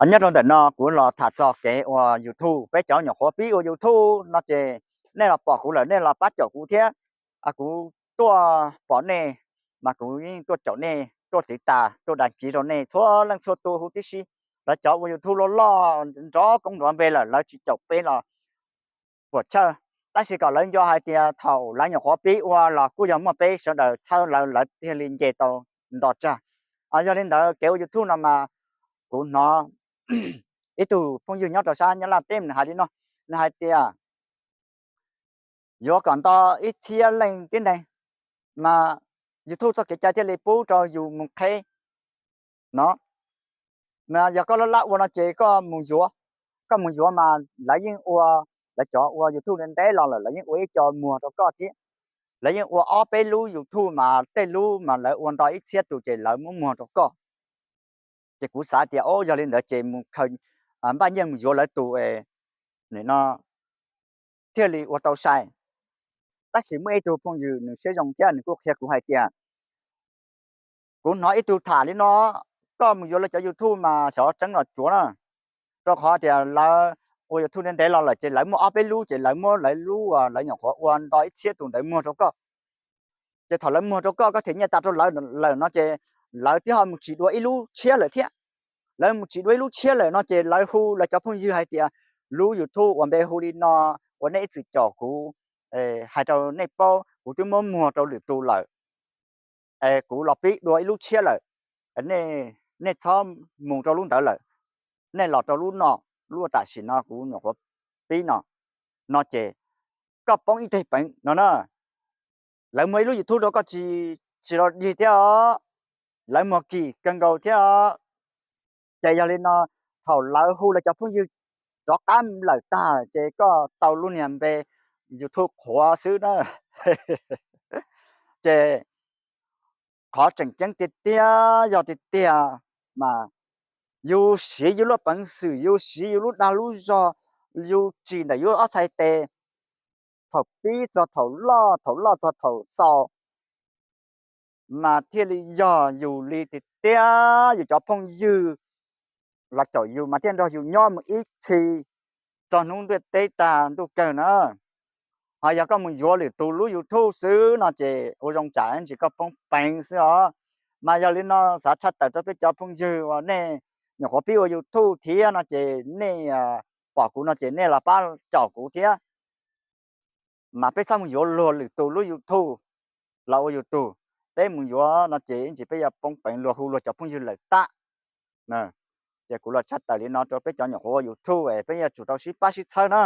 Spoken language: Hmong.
Nyob rau ntawm no kuv los tham txog kev ua YouTube. Peb cov nyuam qhuav pib ua YouTube no ces nej los pom kuv lawm nej los pab caum kuv thiab. Kuv tuaj pom nej mas kuv yeej tuaj caum nej, tuaj tiv tas, tuaj dag kiv rau nej txhua leej txhua tus huv tib si. Lawv cov ua YouTube loj loj nrov koob nrov npe lawm lawv tsis caum peb los puas chawj, tab sis kom lawv nco hais tias thaum lawv nyuam qhuav pib ua los kuj yog muaj peb sawv daws txhawb lawv, lawv thiaj li nce tau nto tsag. Yog li ntawd kev ua YouTube no mas kuv hnov ib tug phooj ywg nyob rau sab Nyab Laj teb nws hais li no, nws hais tias yuav kom nto ib txhiab leej tib neeg mas YouTube txoj kev cai thiaj li pub rau yus mus qheb no. Mas yog koj laj laj ua no ces koj mus yuav, koj mus yuav mas lawv yeej ua, lawv cov ua YouTube ntev los lawm lawv yeej ua ib co muag rau koj thiab. Lawv yeej ua ob peb lub YouTube mas tej lub mas lawv ua nto ib txhiab tus ces lawv muab muag rau koj. Ces kuv xav tias o yog li ntawd ces mus khaws npaj nyiaj mus yuav lawv tus no thiaj li ua tau sai. Tab sis muaj ib tug phooj ywg nws siab zoo thiab nws kuj qhia kuv hais tias kuv hnov ib tug tham li no, koj mus yuav lawv cov YouTube mas xyov tseeb los cuav na, rau qhov tias lawv ua YouTube ntev ntev los lawm ces lawv muaj ob peb lub ces lawv muab lawv lub lawv nyuam qhuav ua nto ib txhiab tus ntawd muag rau koj. Ces thaum lawv muag rau koj koj them nyiaj tas rau lawv lawm no ces lawv twb ho mus tsis dua ib lub tshiab lawm thiab. Lawv mus tsis dua ib lub tshiab lawm no ces lawv hu lawv cov phooj ywg hais tias lub YouTube uas npe hu li no uas nej ib txwm caum kuv, hais rau nej paub kuv twb muab muag rau lwm tus lawm, kuv los pib dua ib lub tshiab lawm, nej txhob mus rau lub ntawd lawm, nej los rau lub no, lub tam sim no kuv nyuam qhuav pib no, no ces koj poob ib teg peev no na. Lawv muag ib lub YouTube rau koj tsis, tsis los dig thiab os, lawv muag kim kawg nkaus thiab os. Ces yog li no thaum lawv hu lawv cov phooj ywg rov qab lawm tag ces koj tau lub niag npe YouTube qhuav xwb na. Ces qhov tseem ceeb tiag tiag yog tiag tiag mas yus siv yus lub peev xwm, yus siv yus lub dag lub zog, yus tsim ntawm yus ob txhais tes, thaum pib txog thaum loj, thaum loj txog thaum xaus, mas thiaj li yog yus li tiag tiag. Yus cov phooj ywg los caum yus mas thiaj nrog yus nyob mus ib txhis txog hnub ntuj teb tag ntuj kawg na. Ho yog koj mus yuav lwm tus lub YouTube xwb no ces ua zoo tsam ntsis koj poob peev xwb os. Mas yog li no xav tshaj tawm rau peb cov phooj ywg uas nej nyuam qhuav pib ua YouTube thiab no ces nej pom kuv no ces nej los pab caum kuv thiab. Mas peb txhob mus yuav luag lwm tus lub YouTube los ua yus tug. Peb mus yuav no ces ib ntsis peb yuav poob peev luag hu luag cov phooj ywg lawm tag. Ces kuv los tshaj tawm li no rau peb cov nyuam qhuav ua YouTube es peb yuav tsum tau sib pab sib txhawb na.